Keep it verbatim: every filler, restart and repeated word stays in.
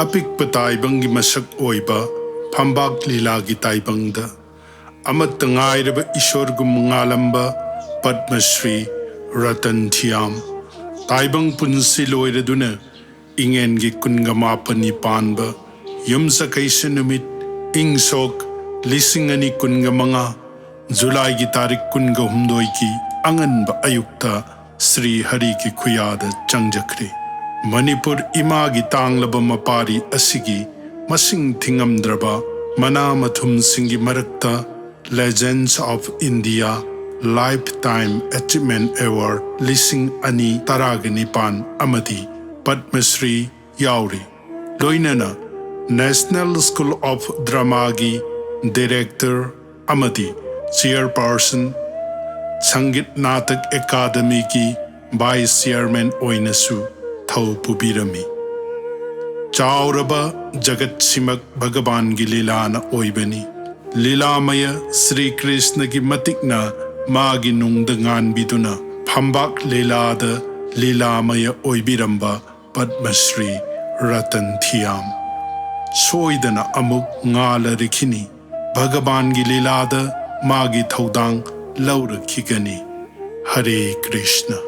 ꯑꯄꯤꯛꯄ ꯇꯥꯏꯕꯪꯒꯤ ꯃꯁꯛ ꯑꯣꯏꯕ ꯐꯝꯕꯥꯛ ꯂꯤꯂꯥꯒꯤ ꯇꯥꯏꯕꯪꯗ ꯑꯃꯠꯇ ꯉꯥꯏꯔꯕ ꯏꯁꯣꯔꯒꯨꯝ ꯉꯥꯂꯝꯕ ꯄꯗꯃ ꯁ꯭ꯔꯤ ꯔꯇꯟ ꯊꯤꯌꯥꯝ ꯇꯥꯏꯕꯪ ꯄꯨꯟꯁꯤ ꯂꯣꯏꯔꯗꯨꯅ ꯏꯉꯦꯟꯒꯤ ꯀꯨꯟꯒ ꯃꯥꯄꯟꯅꯤ ꯄꯥꯟꯕ ꯌꯨꯝꯁꯀꯩꯁ ꯅꯨꯃꯤꯠ ꯏꯪ ꯁꯣꯛ ꯂꯤꯁꯤꯡ ꯑꯅꯤ ꯀꯨꯟꯒ ꯃꯉꯥ ꯖꯨꯂꯥꯏꯒꯤ ꯇꯥꯔꯤꯛ ꯀꯨꯟꯒ ꯍꯨꯝꯗꯣꯏꯒꯤ ꯑꯉꯟꯕ ꯑꯌꯨꯛꯇ ꯁ꯭ꯔꯤ ꯍꯔꯤꯒꯤ ꯈꯨꯌꯥꯗ ꯆꯪꯖꯈ꯭ꯔꯦ꯫ ꯃꯅꯤꯄꯨꯔ ꯏꯃꯥꯒꯤ ꯇꯥꯡꯂꯕ ꯃꯄꯥꯔꯤ ꯑꯁꯤꯒꯤ ꯃꯁꯤꯡ ꯊꯤꯉꯝꯗ꯭ꯔꯕ ꯃꯅꯥ ꯃꯊꯨꯝꯁꯤꯡꯒꯤ ꯃꯔꯛꯇ Legends of India Lifetime Achievement Award ꯂꯤꯁꯤꯡ ꯑꯅꯤ ꯇꯔꯥꯒ ꯅꯤꯄꯥꯟ ꯑꯃꯗꯤ ꯄꯗꯃ ꯁ꯭ꯔꯤ ꯌꯥꯎꯔꯤ꯫ ꯂꯣꯏꯅꯅ National School of Dramaꯒꯤ Director ꯑꯃꯗꯤ Chairperson, Sangeet Natak ꯑꯦꯀꯥꯗꯃꯤꯒꯤ Vice Chairman ꯑꯣꯏꯅꯁꯨ ꯊꯧ ꯄꯨꯕꯤꯔꯝꯃꯤ꯫ ꯆꯥꯎꯔꯕ ꯖꯒꯠꯁꯤꯃꯛ ꯚꯒꯕꯥꯟꯒꯤ ꯂꯤꯂꯥꯅ ꯑꯣꯏꯕꯅꯤ꯫ ꯂꯤꯂꯥꯃꯌ ꯁ꯭ꯔꯤ ꯀ꯭ꯔꯤꯁꯅꯒꯤ ꯃꯇꯤꯛꯅ ꯃꯥꯒꯤ ꯅꯨꯡꯗ ꯉꯥꯟꯕꯤꯗꯨꯅ ꯐꯝꯕꯥꯛ ꯂꯤꯂꯥꯗ ꯂꯤꯂꯥꯃꯌ ꯑꯣꯏꯕꯤꯔꯝꯕ ꯄꯗꯃ ꯁ꯭ꯔꯤ ꯔꯇꯟ ꯊꯤꯌꯥꯝ ꯁꯣꯏꯗꯅ ꯑꯃꯨꯛ ꯉꯥꯂꯔꯤꯈꯤꯅꯤ꯫ ꯚꯒꯕꯥꯟꯒꯤ ꯂꯤꯂꯥꯗ ꯃꯥꯒꯤ ꯊꯧꯗꯥꯡ ꯂꯧꯔꯛꯈꯤꯒꯅꯤ꯫ ꯍꯔꯦ ꯀ꯭ꯔꯤꯁꯅ꯫